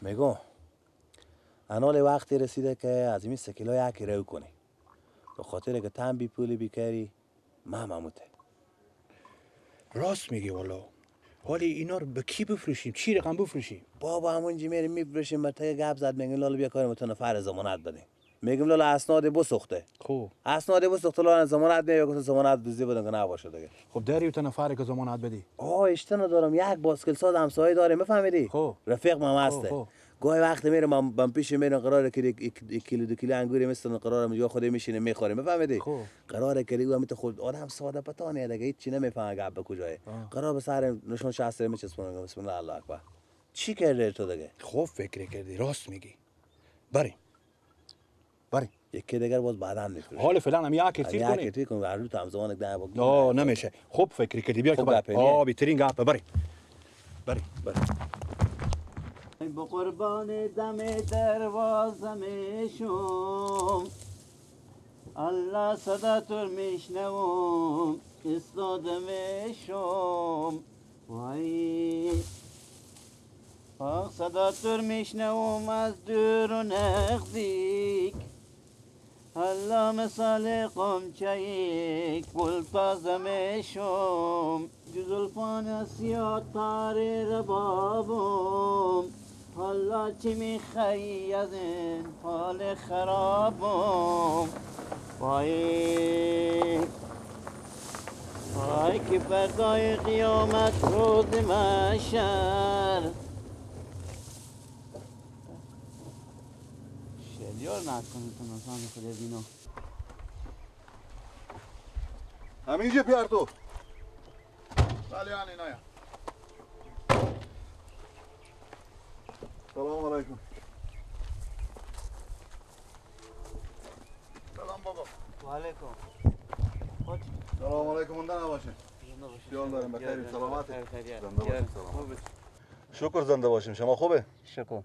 میگم انال وقتی رسیده که از این سکیلا یکی رو کنی. به خاطر که تن بی پول بیکاری ماموته. راست میگی والا. حالی اینا رو به کی بفروشیم؟ چی رقم بفروشیم؟ بابا همونجی میریم میفروشیم. مرتکه گپ زد میگیم لالا بیا کارم تو نفر ضمانت بدیم. میگیم لالا اسناد بسوخته. خب اسناد بسوخته لالا ضمانت میگه گفت ضمانت دزدی بدن که نباشه دیگه. خب داری تو نفر که ضمانت بدی؟ آه اشته ندارم. یک باسکل ساز همسایه داره میفهمیدی؟ خب رفیق ما هسته. گاهی وقت میرم من پیش میرم قراره که یک کیلو دو کیلو انگوری مثل قرارم یا خودی میشینه میخوریم میفهمیدی؟ قراره که او تو خود آدم ساده پتانه دیگه هیچ چی نمیفهمه گپ به کجایه. قرار به سر نشون شصت میچسبونه بسم الله الله اکبر. چی کرده تو دیگه؟ خوب فکر کردی راست میگی. بریم بریم یکی دیگر باز بعداً میفروشیم. حال فعلا هم یک تیر کنیم. یک تیر کنیم هر دو هم زمان ده با. نه نمیشه. خوب فکر کردی بیا که بریم. آ بهترین گپ بریم. بریم بریم. به قربان دم دروازه میشم الله صدا تو میشنوم استاده میشم وای آخ صدا تو میشنوم از دور و نزدیک الله مثال قمچه گل تازه میشم زلفان سیاه تار ربابم حالا چی میخوایی از این حال خرابم وای وای که فردای قیامت روز محشر شلیار نکنی تو نسان خود از اینو همینجا پیار تو بله یعنی نایا. سلام علیکم. سلام بابا. و علیکم. سلام علیکم. زنده نباشین. جان داریم بخیر سلامت. زنده باشین سلامت. شکر زنده باشیم. شما خوبه؟ شکر.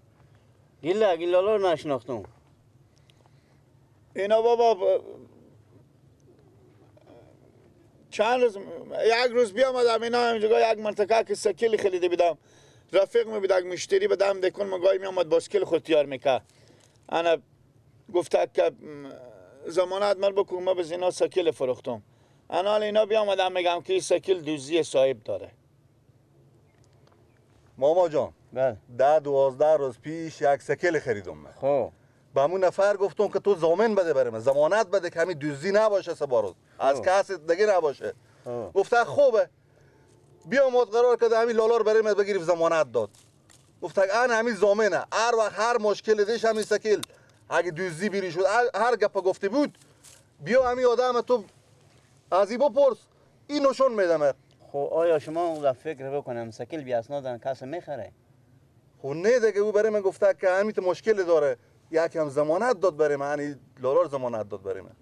گیلا گیلالا رو نشناختم. اینا بابا چند روز یک روز بیامدم اینا همینجا یک منطقه که سکیل خریده بیدم. رفیق می بود مشتری بدم دکون مگای می آمد باسکل خود تیار میکرد. انا گفته که ضمانت من بکن ما به اینا سکیل فروختم. انا اینا بیامدم میگم که این سکیل دوزی صاحب داره. ماما جان بله 10-12 روز پیش یک سکیل خریدم من. خب به همون نفر گفتم که تو ضامن بده برای من، ضمانت بده که همین دوزی نباشه سه بار از کس دیگه نباشه. گفته خوبه بیا مات قرار کرده همین لالا رو برای من بگیری ضمانت داد. گفت ان همین ضامنه هر وقت هر مشکل دیش همین سکیل اگه دوزی بیری شد هر گپ گفته بود بیا همین آدم تو از این بپرس این نشون میدم. خب آیا شما اون فکر بکنم سکیل بی اسنادن کس میخره؟ خب نه دیگه او برای من گفته که همین تو مشکل داره یکم ضمانت داد برای من، یعنی لالا ضمانت داد برای من.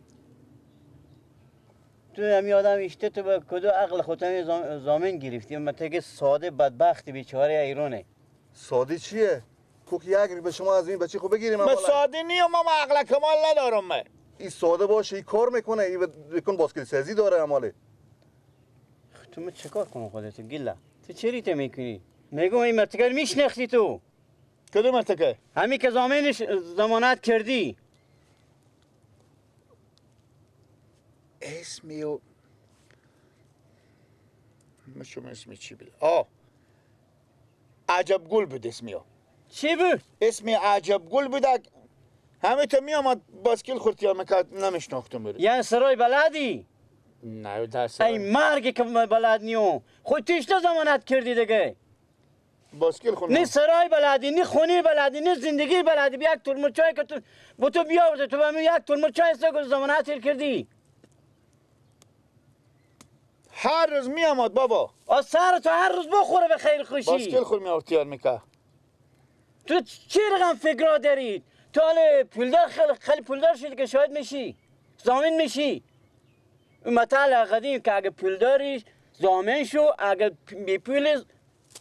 تو همی آدم اشته تو به کدو عقل خودت ضامن گرفتی؟ متک ساده بدبخت بیچاره ایرانه. ساده چیه؟ کوک یک به شما از این بچه خو بگیریم. من ساده نیم، ما عقل کمال ندارم. من این ساده باشه این کار میکنه، این بکن باسکل سازی داره اماله. تو من چیکار کنم خودت گیلا؟ تو چری ته میکنی؟ میگم این مرتکه میشناختی تو. کدوم مرتکه؟ همین که ضامنش ضمانت کردی. اسمی و شما اسمی چی بود؟ آه عجب گل بود اسمی ها. چی بود؟ اسمی عجب گل بود. همه تا می آمد باسکل خورد یا میکرد نمیشناختم بود. یعنی سرای بلدی؟ نه در سرای ای مرگی که بلد نیو خود تیش ضمانت کردی دیگه. باسکل خونه نه سرای بلدی نه خونه بلدی نه زندگی بلدی. بیا یک ترمز چای که تو با تو بیاورده تو به یک ترمز چای سه ضمانت کردی. هر روز می آمد بابا. آ سر تو هر روز بخوره به خیر خوشی. باسکل خور می آورد تیار میکرد. تو چی رقم فکرها داری؟ تو حالا پولدار خیلی پولدار شدی که شاید میشی ضامن میشی. اون مثل قدیم که اگه پولداری ضامن شو، اگه بی پول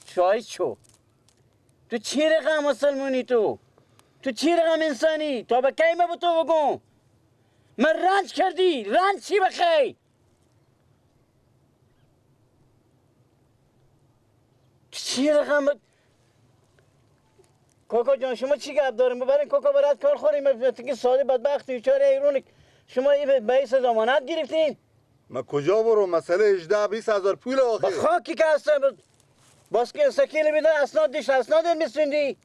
شاهد شو. تو چی رقم مسلمونی تو؟ تو چی رقم انسانی؟ تا به کی من به تو بگم؟ من رنج کردی، رنج چی بخی؟ تو چی رقم کاکا جان شما چی گپ داریم؟ ببرین کاکا برات کار خوریم. که ساده بدبخت بیچاره ایرون شما این بیس ضمانت گرفتین. ما کجا برو؟ مسئله 18 20 هزار پول آخه. با خاکی که هستم باز که سکیل میدن اسناد دیش اسناد میسوندی.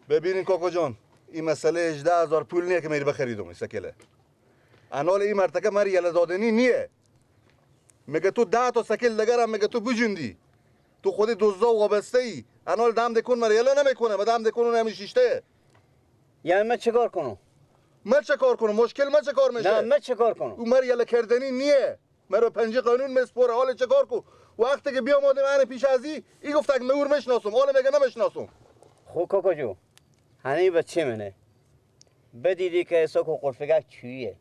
ببینین کاکا جان این مسئله 18 هزار پول نیه که میری بخریدم این سکیله. انال این مرتکه مری یله دادنی نیه. میگه تو 10 تا سکیل دیگر هم میگه تو بجندی. تو خودی دزدا و وابسته ای. انال دم دکون مری یله نمیکنه. ما دم دکون اون همین شیشته. یعنی من چیکار کنم؟ من چه کار کنم؟ مشکل من چه کار میشه؟ نه من چه کار کنم؟ اون مری یله کردنی نیه. مرا پنجه قانون مسپره. حالا چه کار کو؟ وقتی که بیام آدم من پیش از ای گفت اگه مور میشناسم، حالا میگه نمیشناسم. خب کاکا جو هنی بچه منه. بدیدی که حساب کو قلفگک چیه؟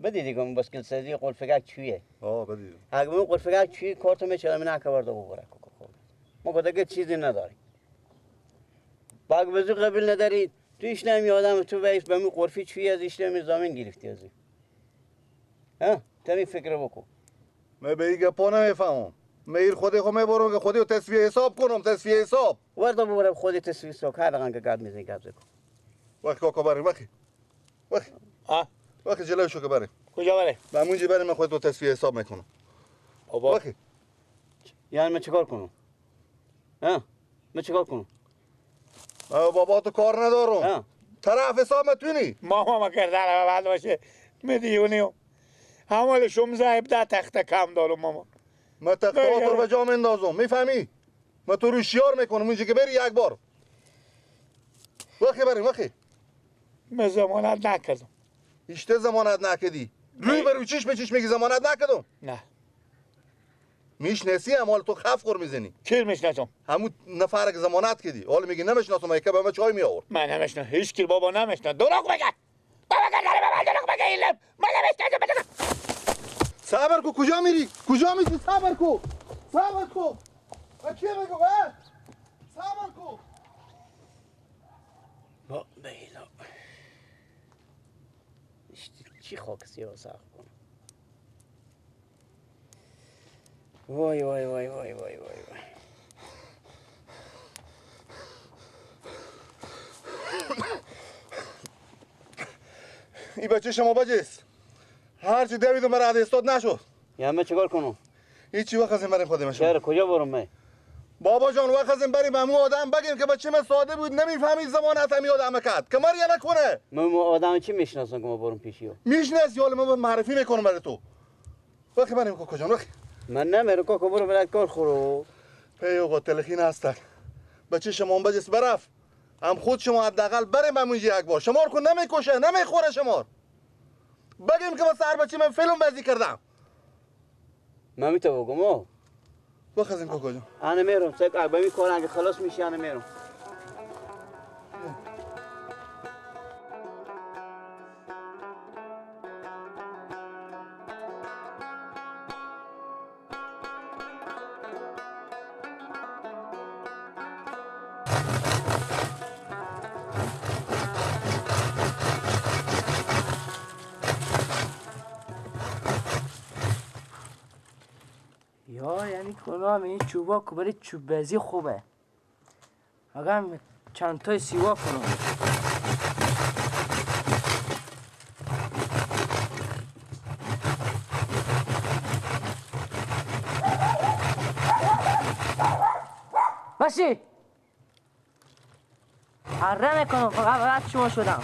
بدیدی که بسکل سازی قلفگک چیه؟ آه بدیدم. اگه اون قلفگک چیه کارتو میچلم نه که برده ببره کاکا. ما گفت چیزی نداریم. باگ بزو قبول نداری. تو ایش نمی آدم تو بیس به می قرفی چی از ایش نمی زمین گرفتی از. ها تمی فکر بکن. من به این گپا نمیفهمم. من خودی خو میبرم که خودی تصفیه حساب کنم. تصفیه حساب. ورده ببرم خودی تصفیه حساب هر دقیقه که گپ میزنی گپ بکن. وقت کاکا بریم وقتی. وقتی. آه. وقتی جلوی شو که بریم. کجا بریم؟ به همونجا بریم من خودت تصفیه حساب میکنم. بابا. وقتی. یعنی من چیکار کنم؟ ها؟ من چیکار کنم؟ بابا تو کار ندارم. طرف حساب میتونی؟ ماما ما کردن بعد باشه میدیونیو. همال 16 17 تخته کم دارم ماما. من تخته تو رو به جا میندازم میفهمی؟ من تو رو شیار میکنم اونجا که بری یک بار. وقتی بریم وقتی. من ضمانت نکردم. ایشته ضمانت نکردی. روی به روی چیش به چیش میگی ضمانت نکردم؟ نه. میشناسی هم حالا تو خف خور میزنی. کی میشناسم؟ همون نفر که ضمانت کردی. حالا میگی نمیشناسم یکی به من چای می آورد. من نمیشناسم. هیچ کی بابا نمیشناسم. دروغ میگه. بابا گردن بابا دروغ میگه ایلم. من نمیشناسم. صبر کو کجا میری؟ کجا میری؟ صبر کو. صبر کو. کی میگه؟ صبر کو. با بیلا. چی خاک سیاه سخت کنم؟ وای وای وای وای وای وای وای. این بچه شما بجیست. هرچی دویدم برای استاد نشد. یا من چیکار کنم؟ هیچی وقت از این بریم خودم شما. چرا کجا برم من؟ بابا جان وقت از این بریم همون آدم بگیم که بچه من ساده بود نمیفهمید زمانت همی آدم کرد که ماری نکنه. من آدم چی میشناسم که ما برم پیشیو؟ میشناسی حالا من معرفی میکنم برای تو. وقتی بریم کجا وقتی؟ من نمیرم کاکا برو برات کار خورو. پی آقا تلخین هستک. بچه شما بجس برف. هم خود شما حداقل بریم همونجا یک بار. شما رو نمیکشه نمیخوره شما. بگیم که با سر بچه من فیلم بازی کردم. من میتونم بگم بخزیم کاکا جان. انا میرم سک اگه میکنم اگه خلاص میشه انا میرم. کنم این چوبا که برای چوب بازی خوبه. اگر چند تای سیوا کنم. باشی هره میکنم فقط بعد شما شدم.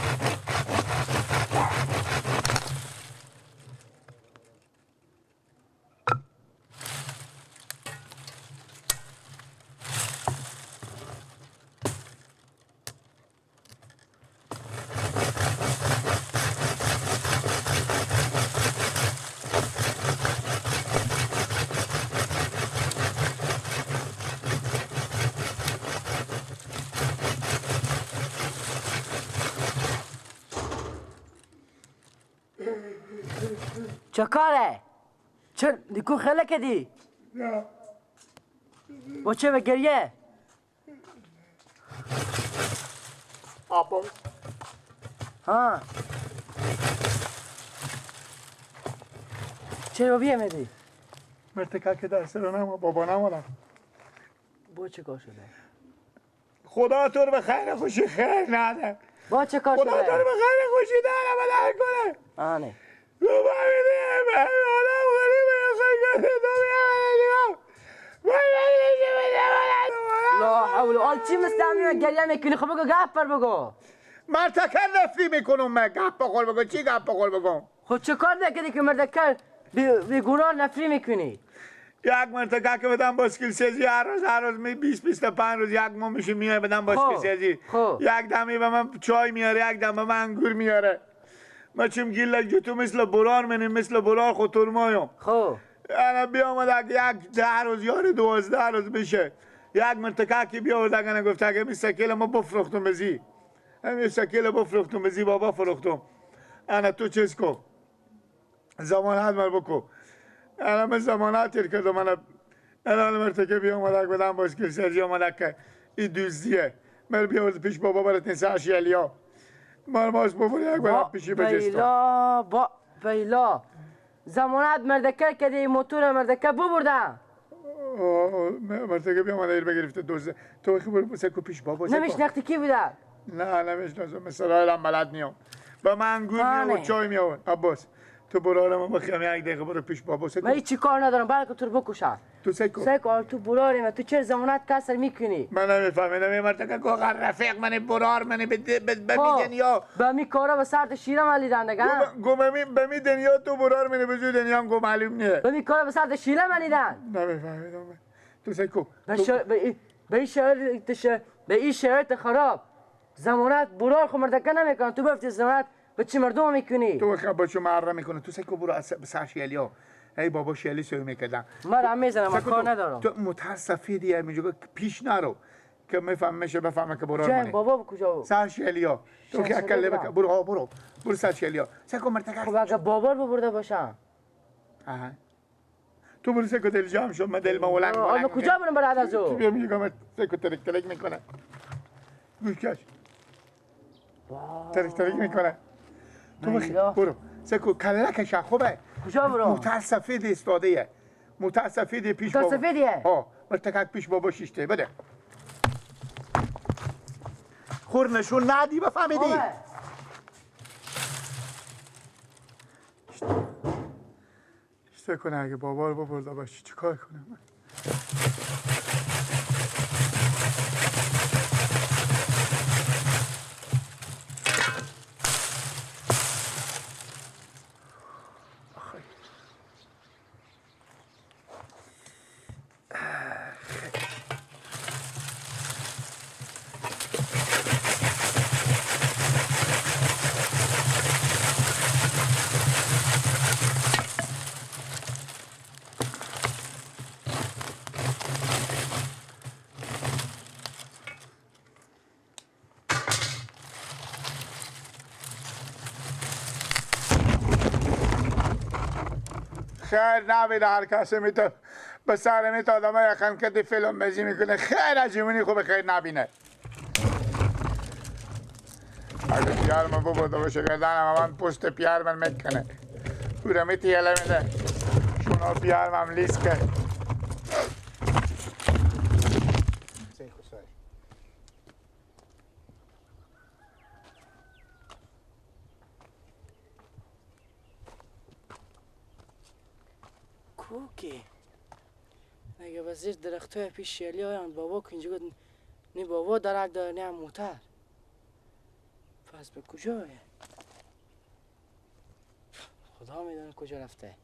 چه کاره؟ چه دیکو خیلی کدی؟ نه. با چه به گریه؟ آبا. ها. چرا بیامدی؟ مرتکا که در سر نما بابا نمادم. با چه کار شده؟ خدا تو رو به خیر خوشی خیر نده. با چه کار شده؟ خدا تو رو به خیر خوشی داره بدر کنه. آنه. تو فهمیدی آدم غریبه خیلی لا حول آل چی مثل گریه میکنی؟ خب بگو گپ بر بگو. مرتکر نفری میکنم من. گپ بخور بگو. چی گپ بخور بگم؟ خب چه کار نکردی که مردکر بی گناه نفری میکنی؟ یک مرتکه که بدم باسکیل سازی هر روز می 20-25 روز یک ماه میشه میای بدم باسکیل سازی. یک دمی به من چای میاره، یک دم به من انگور میاره. ما چیم گیل جتو مثل برار منیم، مثل برار خطور مایم. خب انا بیامد یک 10 روز یا 12 روز میشه. یک مرتکه که بیاورد اگه گفت اگه می سکیل ما بفروختم بزی. همین سکیل بفروختم بزی بابا فروختم. انا تو چیز کو؟ ضمانت مر بکو. انا من ضمانت تیر کردم. انا انا مرتکه بیامد بدم باسکیل سازی آمد که این دوزیه. مر بیاورد پیش بابا برات نساش یلیا. مر ماس بابا یک بار پیشی بجستم. بیلا با بیلا ضمانت مردکه کردی موتور مردکه ببردم. مرتکه بیامد ایر بگرفته دوزه. تو خبر سکو پیش بابا. نمیشناختی کی بوده؟ نه نمیشناسم. مثلا بلد نیام. با من انگور میآورد چای میآورد. عباس تو برارم ما بخیم یک دقیقه برو پیش بابا. سکو من هیچ کار ندارم بلکه تو رو بکشم. تو سکو سکو تو برارم تو چرا ضمانت کسر میکنی؟ من نمیفهمیدم این مرتکه که رفیق من برار من به می دنیا به می کارا به سرد شیرم علیدن دیگه. گم به می دنیا تو برار من به دنیا گم معلوم نیه. به می کارا به سرد شیرم علیدن. نمیفهمیدم تو سکو به این شرایط به این شرایط خراب ضمانت برار خو مردکه نمیکنن. تو بفتی ضمانت به چی مردم میکنی؟ تو بخواه چه معرم میکنه. تو سکو برو از سر شیلیا. ای بابا شیلی سوی میکردم. من هم میزنم، من کار ندارم. تو متاسفیدی همینجا پیش نرو که میفهم میشه بفهمه که برار منی. بابا کجا بود؟ سر شیلیا. تو که اکله بک برو برو برو سر شیلیا. سکو مرتکه. خب اگه بابا ببرده باشم. آها. تو برو سکو دل جمع شد من دل ما ولنگ. من کجا برم برای از او؟ تو بیا میگم سکو ترک ترک میکنه. گوش کش. ترک ترک میکنه. تو برو سکو کلکش خوبه. کجا برو؟ موتر سفید ایستاده. موتر سفید پیش بابا. سفیدیه؟ ها مرتکک پیش بابا شیشته بده. خور نشون ندی بفهمیدی. اشته کنه اگه بابا رو ببرده باشی چیکار کنم؟ خیر نبیده هر کسی میتونه به سر میت آدم های یخم که دی فیلم بزی میکنه. خیر عجیمونی خوب خیر نبینه. اگه پیار من ببرده باشه گردنم من پشت پیار من میکنه. پورا میتی یله میده. شونا پیار من لیس که. کوکی اگه به زیر درخت های پیش شیلی آیان بابا که اینجا گفت نه بابا درک داره نه هم موتر. پس به کجا آیه؟ خدا میدونه کجا رفته.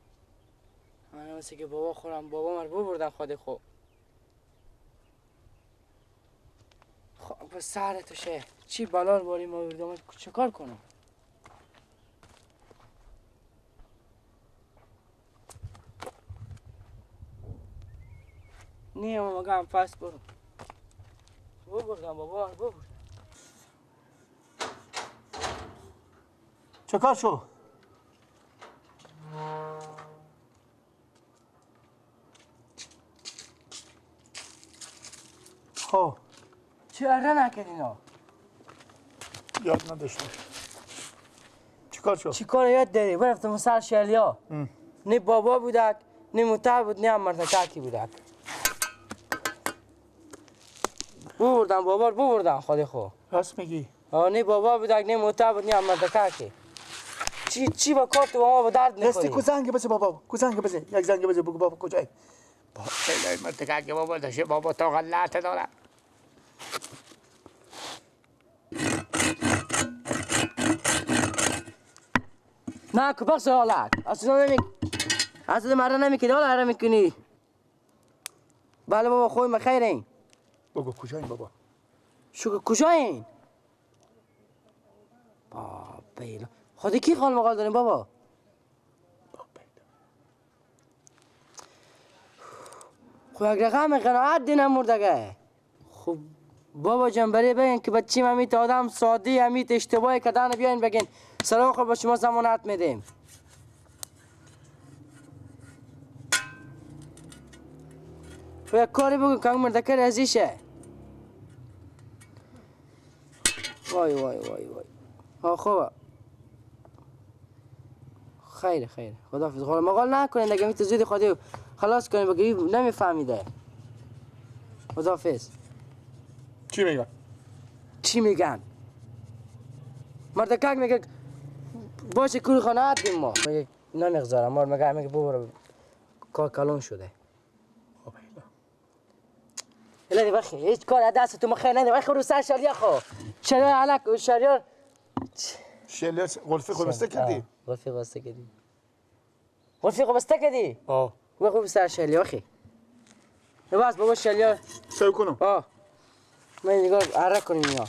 من مثل که بابا خورم بابا مر ببردن خود خو. خب به سر توشه چی بلا رو باری ما بردم چه کار کنم؟ نه مگم پس برو ببردم بابا ببردم. چه کار شو؟ خب چه اره نکردی اینا؟ یاد نداشتم. چی کار شد؟ چی کار یاد داری؟ برفتم سر شلیا. نه بابا بودک، نه موتر بود، نه هم مرتککی بودک. ببردم بابا ببردم خود خو. راست میگی؟ نه بابا بود نه موتر بود نه مردکه که. چی با کارت با ما به درد نخوری. دستی کو زنگ بزن بابا، کو زنگ بزن، یک زنگ بزن بگو بابا کجایی؟ بابا خیلی مردکه که بابا دشه بابا تا غلط داره. نه که بخش حالت اصلا نمی اصلا مرا نمیکنی حالا هره میکنی. بله بابا خوی ما خیرین. بگو کجایین بابا؟ شو کجایین؟ بابا ایلا خود کی خال مقال داریم بابا؟ خب یک رقم قناعت دینم مردگه. خب بابا جان برای بگن که بچیم همیت آدم ساده همیت اشتباهی کردن بیاین بگن سلام خب با شما ضمانت میدیم. خب یک کاری بگو که اون مردکه رزیشه. وای وای وای وای. ها خوبه. خیر خیر خداحافظ. خب مقال نکنین دیگه میت زود خودی خلاص کنین بگی نمیفهمیده. خداحافظ. چی میگن؟ چی میگن؟ مردکک میگه باشه کوری خانه هستیم ما. میگه نمیگذارم مار میگه میگه ببرو کار کلون شده. الهی بخی هیچ کار دست تو مخی نده بخی رو سر شلیا خو شلیا علک شلیا شلیا غلفی خو بسته کردی؟ غلفی بسته کردی غلفی خو بسته کردی؟ آه بخو سر شلیا خی بس بابا شلیا سر کنم. آه من نگاه عرق کنیم اینا.